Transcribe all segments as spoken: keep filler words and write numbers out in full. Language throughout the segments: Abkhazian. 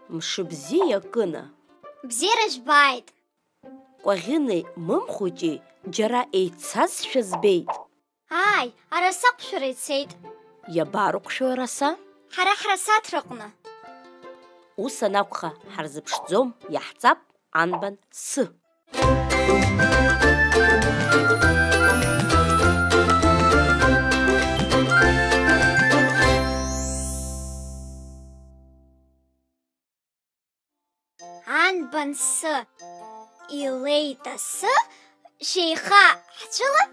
Мшыбзиа, Кына. Бзиара жәбааит. Кәаӷьынеи Мымхәыҷи џьара еиццазшәа збеит. Ааи, араса аҟәшәара ицеит. Иабарыҟәшәо араса? Ҳара ҳрасаҭраҟны. Ус анакәха, ҳарзыԥшӡом, иаҳҵап анбан сы. Анбан сы, илеит асы, шәеиха ҳцәыла,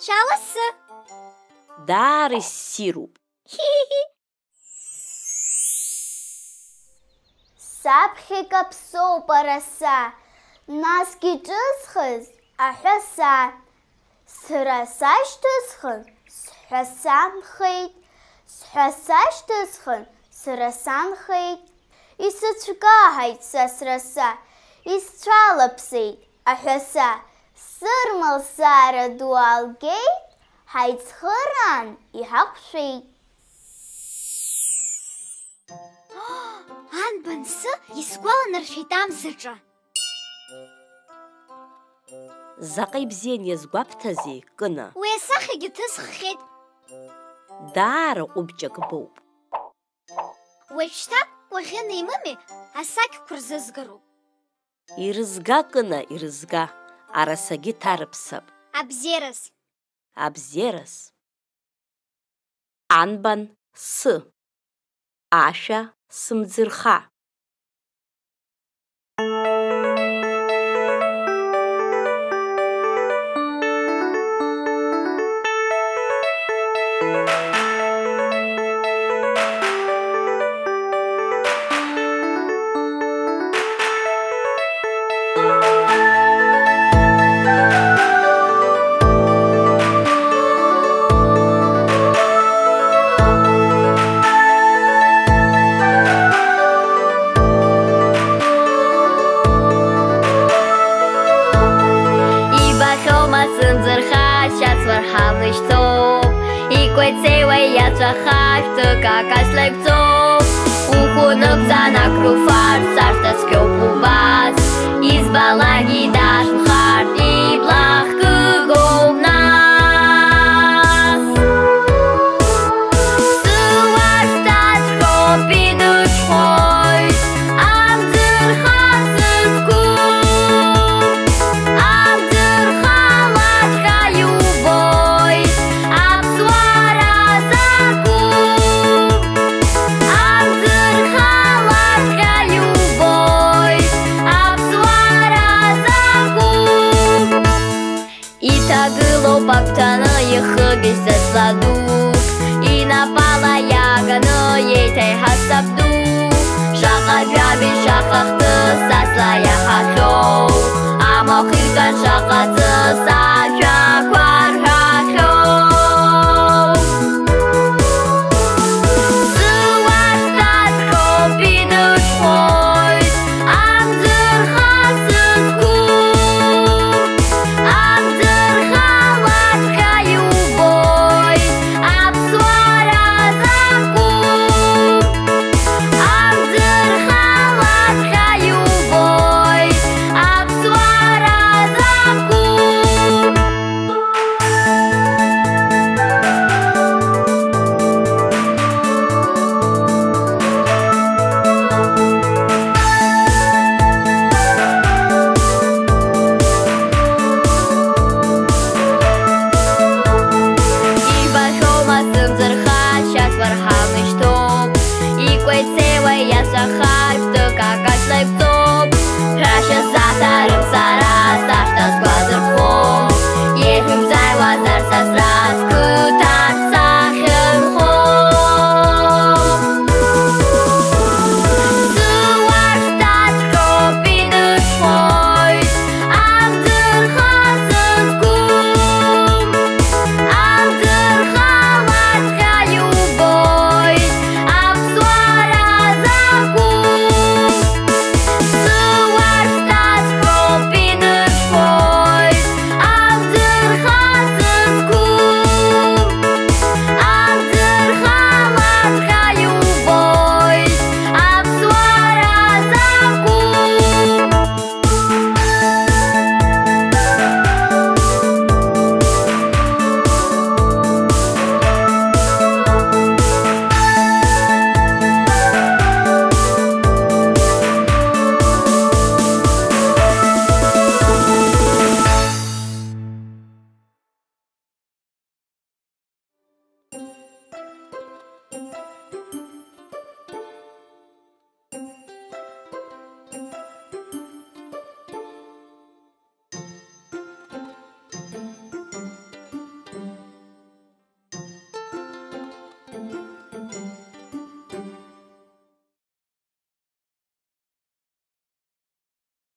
шәала сы. Даара иссируп. Саԥхьа икаԥсоуп араса, насгьы иҿызхыз аҳәаса. Сара сашьҭысхын, сҳәаса нхеит, сҳәаса шьҭысхын, сара санхеит. Исыцәкаҳаит са сраса, исцәалаԥсеит аҳәаса, сырма лсаара ду аалгеит, ҳаицхыраан иҳақәшәеит. Анбан сы исгәаланаршәеит амзаҿа. Заҟа ибзиан иазгәабҭазеи, Кына? Уи асахьагьы ҭысххьеит. Даара ҟәыбҷак боуп. Уажәшьҭа Кәаӷьынеи Мыми асакьқәа рзызгароуп. Ирызга, Кына, ирызга, арасагьы ҭарыԥсап. Абзиараз. Абзиараз. Анбан сы? Ашәа сымӡырха. Ибахьоума сымӡырха, шьацлар ҳалышьҭоуп, икәеицеиуа иацәаха шәҭык акашлак Ухәы нықәҵан акруфарц, арҭ цәгьоуп убас, избалак идашәхартә, ибла хкыгоуп нас. Сыуа сҭаҵәҟьоуп, идышәхоит, амӡырха сызқәу. Амӡырхалаҵәҟьа иубоит аԥсуара закәу. Амӡырхалаҵәҟьа иубоит аԥсуара закәу. Иҭагылоуп агәҭаны ихыбжьаз ла дук, инапала иааганы еиҭа иҳасаб ду. Шаҟа жәабжь, шаҟа хҭыс асла иаҳахьоу, амахә икын шаҟа ҵыс.